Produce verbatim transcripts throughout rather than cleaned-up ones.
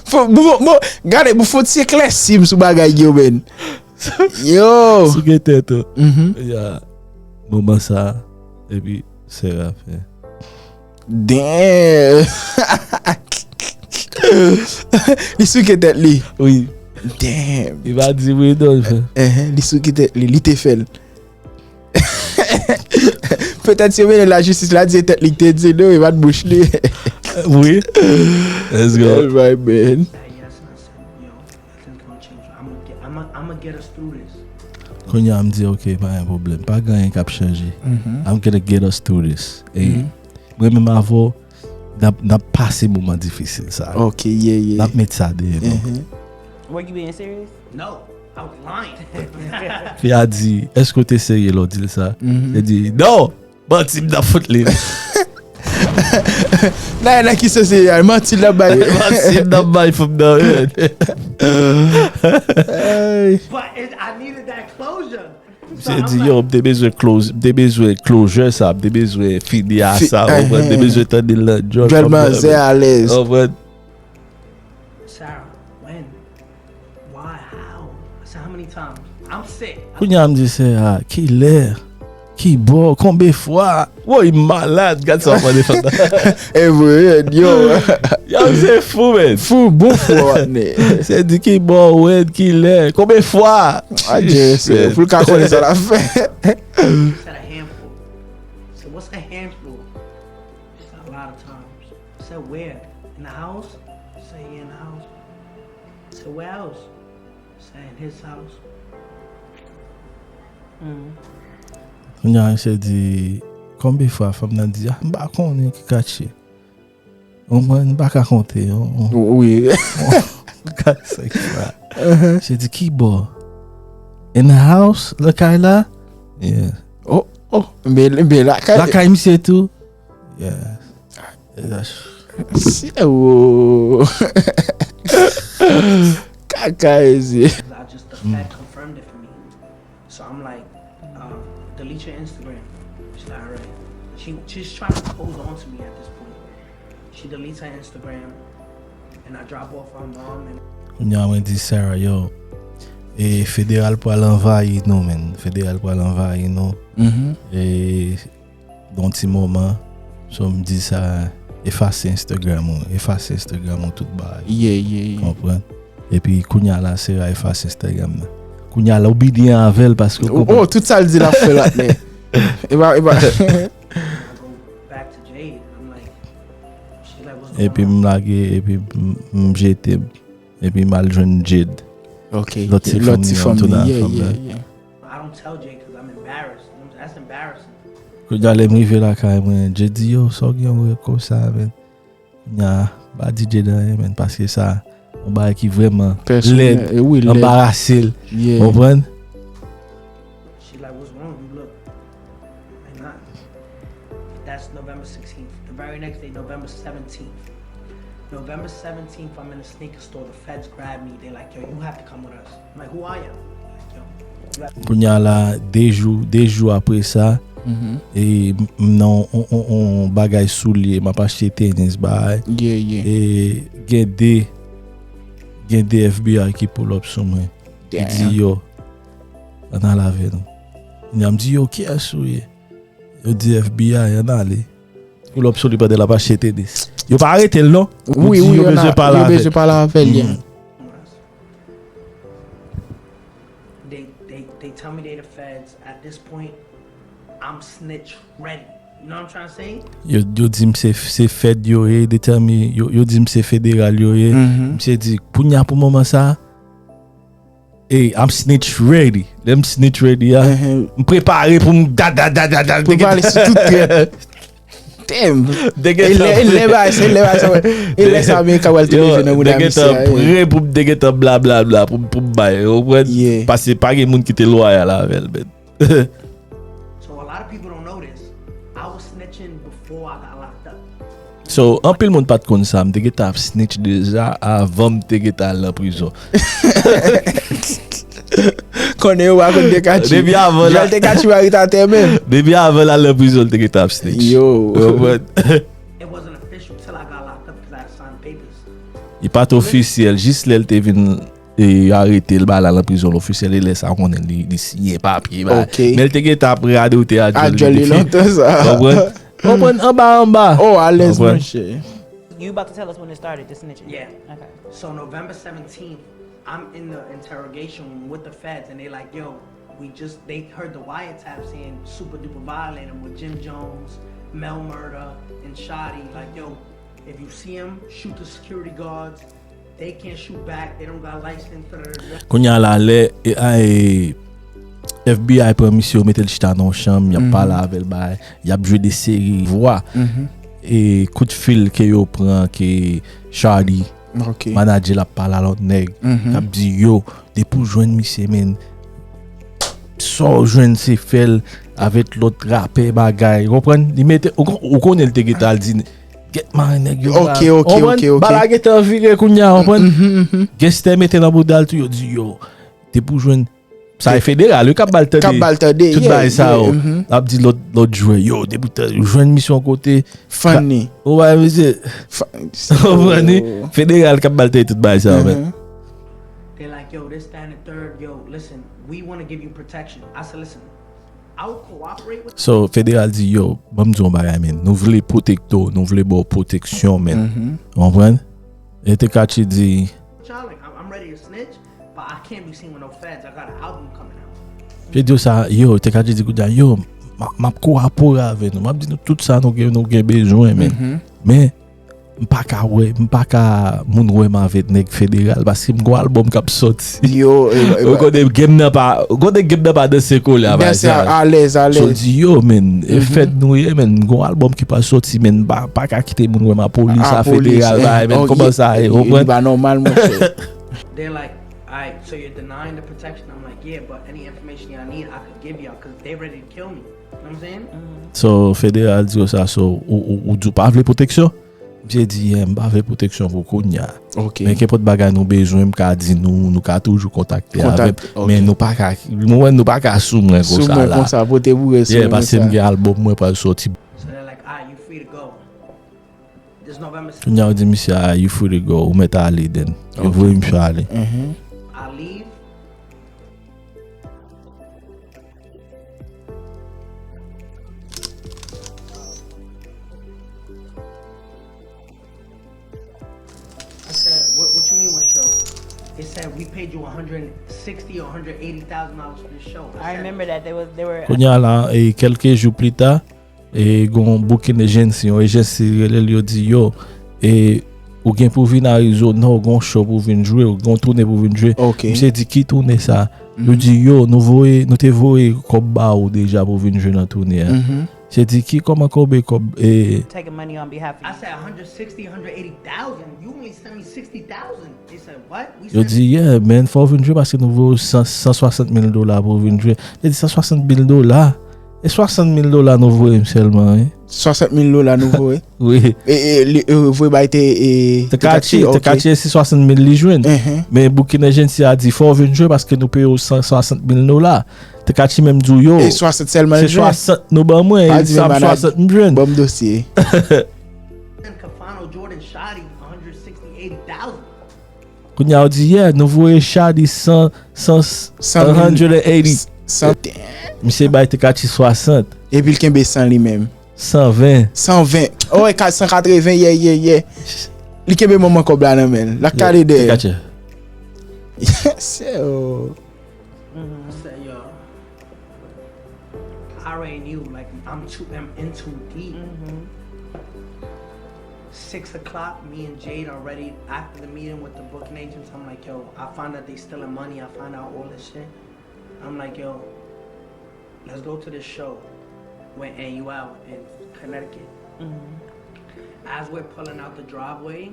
Fò, bon, bon, gade, bon, fò ti eklèsi m sou bagay yo, men. Yo. Sou gen tèt ou. Mhm. Ya. Moman sa, epi Sera fè. Damn. Li souke tèt li. Wi. Damn. Li pa di wi non, li fè. Ehe, li souke tèt li, li te fè l. Petèt si yo mennen lajistis la, di se tèt li ki te di l, non, e pa t bouch li. Wi. Let's go. All right, man. Nothing's gonna change. I'm gonna get, I'm gonna, I'm gonna get us through this. Kounye a m di, "Ok, pa gen pwoblèm. Pa gen anyen k ap chanje. Mhm. I'm gonna get us through this." E mhm. Mwen menm avè w, n ap, n ap pase moman difisil sa. Ok, yeah, yeah. N ap met sa dèyè nou. Mhm. Were you being serious? No, I was lying. Fi a di, "Èske w te serye lè w di l sa?" Mhm. Li di, "Non!" Manti m t ap fout li. Nan, nan ki sens se a? Manti l ap bay. Manti m t ap bay fanm nan. Ay. But it, I needed that closure. So misye I'm di, like, "Yo, m te bezwen close, m te bezwen closure sa, m te bezwen fini a fi- sa, w konprann? M te ehe. Bezwen tande l nan djòl." Djòl fanm nan, manzè alèz. W konprann? Sarah, when? Why? How? I said, how many times? I'm sick. Kounye a m di, "Sera, kilè? Ki bò? Konbe fwa?" Woy, m malad, gad sa w ap mande fanm nan. E vre, yo. Yo, se fou, men. Fou, bon fou, w ap ne. Se di ki bò, when, kilè, konbe fwa? Adye, se pou l ka konnen sa l ap fè. It's not a handful. So what's a handful? It's a lot of times. Said where? In the house? Say yeah, in the house. Said where else? Say in his house. Mm. Kounye a misye di, konbe fwa fanm nan di, "Ah, m pa konnen ki katye." Ou konprann, m pa ka konte, yon, yon, wi. Yon kat senk fwa. Uh-huh. Misye di, "Ki bò? In the house? Lakay la?" Yeah. Oh, oh, men, men lakay. Lakay misye tou? Yeah. Si, oh. Kaka ezi. I just, the fact confirmed it for me. So I'm like, um, delete your Instagram. She's like, "All right." She, she's trying to hold on to me at this point. She deletes her Instagram, and I drop off her mom and Kounye a mwen di Sarah, "Yo, e federal pral anvayi nou, men. Federal pral anvayi nou." Mhm. E nan yon ti moman, so m di sa, efase Instagram ou, efase Instagram ou tout bagay. Yeah, yeah, yeah. Konprann? Epi kounye a la, Sera efase Instagram nan. Kounye a la, ou bidye avè l paske ou konprann. Oh, tout sa l di l ap fè l ap men. E pa, e pa. Back to Jade. I'm like, she like, "What's going on?" Epi m lage, epi m, m jete, epi m al jwenn Jade. Ok, lòt ti fanm nan, yeah, yeah, yeah. I don't tell Jade 'cause I'm embarrassed. That's embarrassing. Kounye a lè m rive lakay mwen, Jade di, "Yo, sa w gen w wè konsa, men?" Nya, pa di Jade anyen, men, paske sa, yon bagay ki vrèman lèd, anbarase l. Yeah. Konprann? She like, "What's wrong? You look like not." That's November sixteenth. The very next day, November seventeenth. November seventeenth, I'm in a sneaker store. The feds grab me. They like, "Yo, you have to come with us." Like, who are you? Like, yo, you have to Kounye a la, de jou, de jou apre sa, e m, m nan yon, yon, yon, yon bagay soulye, m ap achte tenis, bagay. Yeah, yeah. E gen de, gen de F B I ki pull up sou mwen. Ki di, "Yo, ann al avè nou." Kounye a m di, "Yo, kiyès ou ye?" Yo di, "F B I, ann ale." Pull up sou li pandan l ap achte tenis. Yo pa arete l, non. Yo di yo bezwen pale avè l. Yo bezwen pale avè l, yeah. They, they, they tell me they the feds. At this point, I'm snitch ready. You know what I'm trying to say? Yo, yo di m se, se fed yo ye, they tell me, yo, yo di m se federal yo ye. Misye di, kounye a pou moman sa, hey, I'm snitch ready. Lè m snitch ready a, m prepare pou m da, da, da, da, da. Prepare sou tout trèt. Damn. E lè, e lè bagay, se lè bagay sa, e lè sa Amerika pral te leve nan mouda misye a, prè pou m te gentan bla, bla, bla, pou, pou m bay, ou konprann? Yeah. Paske pa gen moun ki te lwayal avè l, men. So a lot of people don't know this. I was snitching before I got locked up. So, anpil moun pa t konn sa, m te gentan ap snitch deja avan m te gentan al nan prizon. Konnen yo pa konn te katchi. Depi avan la. Jan l te katchi pa ret atè menm. Depi avan l al nan prizon, l te gentan ap snitch. Yo. Ou konprann? It wasn't official. Till I got locked up because I had to sign papers. Li pa t ofisyèl, jis lè l te vin e, arete l, ba l al nan prizon l ofisyèl, e lè sa w konnen li, li siyen papye, ba. Ok. Men l te gentan ap radote a A djòl djòl li li depi. Lontan sa. Konprann? Konprann anba anba. Oh, alèz Konprann? Monchè. You about to tell us when it started, the snitching? Yeah. Okay. So November seventeenth, I'm in the interrogation room with the feds, and they like, yo, we just, they heard the wiretap saying Super Duper violated with Jim Jones, Mel Murder, and Shotty. Like, yo, if you see him, shoot the security guards. They can't shoot back. They don't got license. Da, da, da, da. Kounye a la, lè e, a, e, F B I pran misye, yo mete l chita nan yon chanm, y ap pale avè l, bay, y ap jwe de seri vwa. E kout fil ke yo pran, ke Shotty, Ok. manadjè l ap pale a lòt nèg, k ap di yo, depi w jwenn misye, men, sa w jwenn se fè l avèk lòt rapè bagay, ou konprann? Li mete, ou, kon- ou konnen l te gentan al di, get mare nèg yo. Ok, la. ok, Konprann? ok, ok. Bagay gentan vire kounye a, konprann? Genstè mete nan bouda l tou, yo di yo, depi w jwenn, sa e federal, wi, k ap ba l tande. K ap ba l tande, Tout yeah, bagay sa yeah, yo. mhm. L ap di lòt, lòt jwè, yo, depi w jwenn misye yon kote, Fanni. ou wè, misye, Fa- ou konprann? Federal k ap ba l tande tout bagay sa yo, men. Mhm. They're like, yo, this, that, and the third. Yo, listen, we want to give you protection. I said, listen, I'll cooperate with So, federal di, yo, ban m di yon bagay, men. Nou vle pwotekte w, nou vle ba w pwoteksyon, men. Mhm. Ou konprann? E Tekashi di, y'all. Like, I'm, I'm ready to snitch, but I can't be seen with no feds. I got an album coming out. Yo di yo sa, yo, Tekashi di kounye a, yo, m ap, m ap kowapore avè nou. M ap di nou tout sa nou gen, nou gen bezwen, men. Men, m pa ka wè, m pa ka moun wè m avèk nèg federal, paske m gon album k ap sòti. Yo, e, e, Ou konnen game nan pa, ou konnen game nan pa danse kole a, Danse sa. alèz, So alèz. di yo, men, e fèt nou ye, men, m gon album ki pa sòti, men, m pa, pa ka kite moun wè m a polis, A a polis, federal, eh, ba, men, oh, kòman ye- sa ye, li- ou konprann? Li pa nòmal, monchè. They're like, all right, so you're denying the protection? I'm like, yeah, but any information y'all need, I could give y'all because they ready to kill me. You know what I'm saying? So, federal di yo sa, so, ou, ou, ou di w pa vle pwoteksyon? Misye di, yeah, m pa vle pwoteksyon pou kounye a. Ok. Men kenpòt bagay nou bezwen, m ka di nou, nou ka toujou kontakte avè m. Kontakte, ok. Men nou pa ka, nou wè nou pa ka sou mwen Sou konsa mwen la. konsa, pote boure sou Yeah, mwen paske m konsa. Gen album mwen pral sòti. So they're like, all right, you free to go. This November. Kounye a yo di misye, ah, you free to go, ou mèt ale then. Yo voye misye ale. Mhm. I leave. I said, what, what you mean, what show? They said we paid you a hundred sixty or a hundred eighty thousand dollars for this show. I remember that they was they were. Kounye a la, e, kèlke jou pli ta, e, gon booking agency, yon agency rele l, yo di, yo, e, ou gen pou vin Arizona, ou gon show pou vin jwe, ou gon toune pou vin jwe. Ok. Misye di, ki toune sa? Yo di, yo, nou voye, nou te voye kòb ba ou deja pou vin jwe nan toune a. Mhm. Misye di, ki kòman kòb e kòb, e, Taking money on behalf I of you. Said a hundred sixty, a hundred eighty thousand. You only sent me sixty thousand. They said, what? We Yo sent di, yeah, man, fò w vin jwe paske nou voye w san, san swasant mil dola pou w vin jwe. Yo di, san swasant mil dola? E swasant mil dola nou voye m sèlman, wi. Swasant mil dola nou voye. Wi. E, e, li, e, voye bay te, e, Tekashi, ok. Tekashi se swasant mil li jwenn. Mhm. Men booking agency a di, fò w vin jwe paske nou peye w san swasant mil dola. Tekashi menm di w, yo, E swasant sèlman se l jwenn. Swasant nou ban mwen, Pa e di sa men m manaj- swasant m jwenn. Ban m dosye. Kafano, Jordan, Shotty, a hundred sixty, eighty thousand. Kounye a, yo di, yeah, nou voye Shotty san, san, San mil. a hundred and eighty. San, Misye bay Tekashi swasant. Epi l kenbe san li menm. San ven. San ven. Oh, e ka san katreven, yeah, yeah, yeah. Li kenbe manman kòb la nan men l. L ap kale dèyè. Tekashi. Yes, oh. I said, yo, I already knew, like, I'm too, I'm in too deep. Six o'clock, me and Jade are ready after the meeting with the booking agents. I'm like, yo, I found out they stealing money. I found out all this shit. I'm like, yo, let's go to this show with Anuel in Connecticut. As we're pulling out the driveway,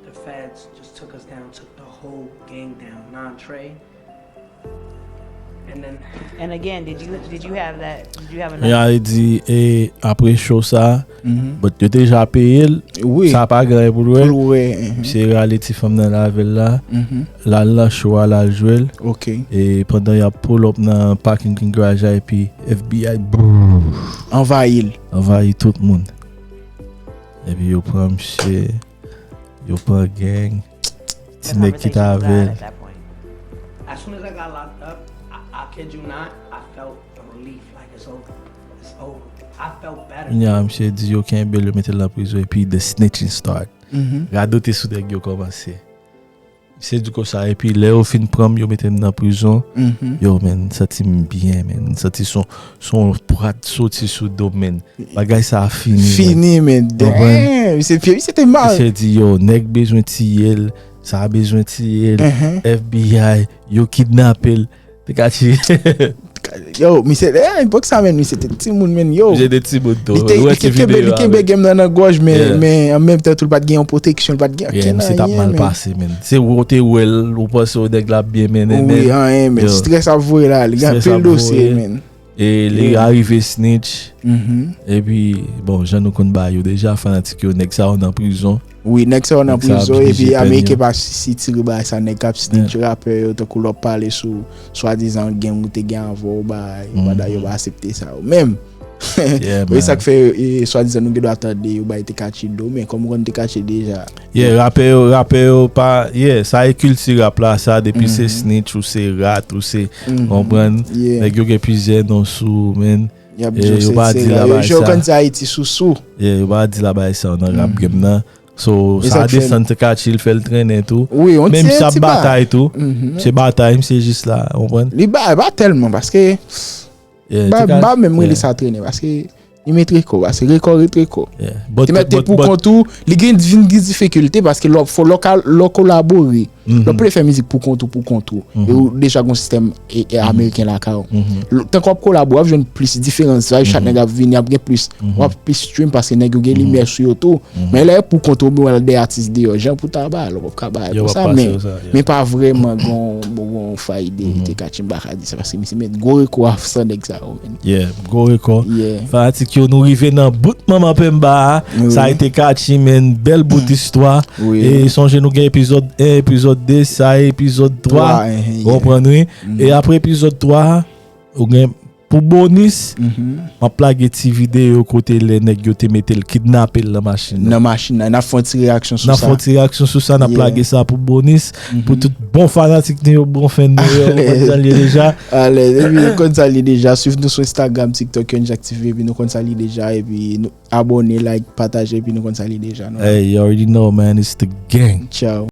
the feds just took us down, took the whole gang down. Nine Trey. And then And again, did you did you have that? Did you have Ya, enough? Li di, e, apre show sa, Mhm. but yo te deja peye l, Wi. Sa pa gen anyen pou l wè. Pou l wè, mhm. Misye rale ti fanm nan l avè l la, Mhm. l al nan show a, l al jwe l. Ok. E pandan y ap pull up nan parking garaj la, epi F B I, brrr, Anvayi l. Anvayi tout moun. Epi yo pran misye, yo pran gang. Ti nèg ki t avè l. As soon as I got locked up, I, I kid you not, I felt relief. Like it's over. It's over. I felt better. Kounye a, misye di yo kenbe l, yo mete l nan prizon, epi the snitching start. Radote sou nèg yo kòmanse. Misye di konsa, epi lè yo fin pran m, yo mete m nan prizon. Yo, men, m santi m byen, men. M santi son, son pwad soti sou do m, men. Bagay sa a fini, men. Fini, men. Damn, misye pye, misye te mal. Misye di, yo, nèg bezwen tiye l, sa a bezwen tiye l, F B I, yo kidnape l. Te ka tiye. Yo, misye, eh, epòk sa, men, misye te timoun, men, yo. Misye te timoun tou. Li te, Ou wè li te ti kenbe, videyo li a, kenbe men. Game nan nan gòj, men, Yeah. men an menm tan tou, li pa t gen yon pwoteksyon, li pa t gen Yeah, ankenn misye t ap anyen, mal men. Pase, men. Se ou te wè l, ou panse w nèg la ap byen mennen, Wi, men. anyen, men. Yo. Strès ap voye la, li gen Strès anpil ap dosye, voye. Men. E li Yeah. arive snitch. Mhm. Epi, bon, jan nou konn ba yo deja, fanatik yo, nèg sa yo nan prizon. Wi, nèg sa yo nan Nèg sa yo prizon, ap epi jije pèn Ameriken yo. Pa sisitire bay sa, nèg k ap snitch rapè yo, tankou lè w ap pale sou swadizan gang ou te gen avè w, bay, Mhm. Pandan yo pa aksepte sa yo menm. Yeah, Wi, sa man. K fè yo, e, swadizan nou gen dwa tande yo bay te katye do, men kòm ou konn te katye deja. Yeah, rapè yo, rapè yo pa, yeah, sa e kilti rap la, sa, depi se Mhm. snitch ou se rat ou se, Mhm. konprann, Yeah. nèg yo gen plizyè non sou, men. Y ap E di yo yo se pa se di la, la yo, bay yo sa. Konn di Ayiti sou sou. Yeah, yo pa di la bay sa nan rap Mhm. game nan. So, E sa sa k fè desann te katye, l fè l trennen tou. Wi, on Menm ti, si ap ti ba. Batay tou. Mhm. Se batay, misye jis la, ou konprann? Li ba, ba tèlman, paske Yeah, ba, te ka- ba menm rele yeah. Sa trennen, paske li met rekò, paske rekò ret rekò. Yeah. But, Te mèt te but, pou but, kont ou, li gen vin gen difikilte, paske lè w fò, lè w ka, lè w kolabore. Mhm. Lè w ple fè mizik pou kont ou, pou kont ou. E ou deja gon sistèm e, e ameriken lakay ou. L- Tank w ap kolabo, w ap jwenn plis diferans. Sa, chak nèg ap vini, ap gen plis. W ap plis stream paske nèg yo gen limyè sou yo tou. Men lè pou kont ou, ou al de atis deyò, jan pou ta ba, lè w ap ka ba Yo pou ap sa, pase men, yo sa, yeah. Men pa vrèman gon, bon, gon fayda, te ka tchim baka di sa, paske misye met gwo rekò a san nèg sa yo, men. Yeah, gwo rekò. Yeah. Fanatik yo, nou rive nan bout manman penba a. Wi. Sa a ete katye, men, bèl bout istwa. Wi. E sonje nou gen epizòd en, epizòd de, sa e epizòd twa. Twa, eh, yeah. Konprann, wi. E apre epizòd twa, ou gen pou bonis, Mhm. m ap lage ti videyo kote lè nèg yo te mete l kidnape l nan machin nan. Nan machin nan, n ap fè yon ti reyaksyon sou N sa. ap fè yon ti reyaksyon sou sa, n ap Yeah. lage sa pou bonis. Pou tout bon fanatik nou yo, bon fan nou yo, ou konn sa l ye deja. Alèz, epi nou konn sa l ye deja, swiv nou sou Instagram, TikTok, Young Jack T V, epi nou konn sa l ye deja, epi nou abòne, like, pataje, epi nou konn sa l ye deja. Nou. Hey, you already know, man, it's the gang. Ciao.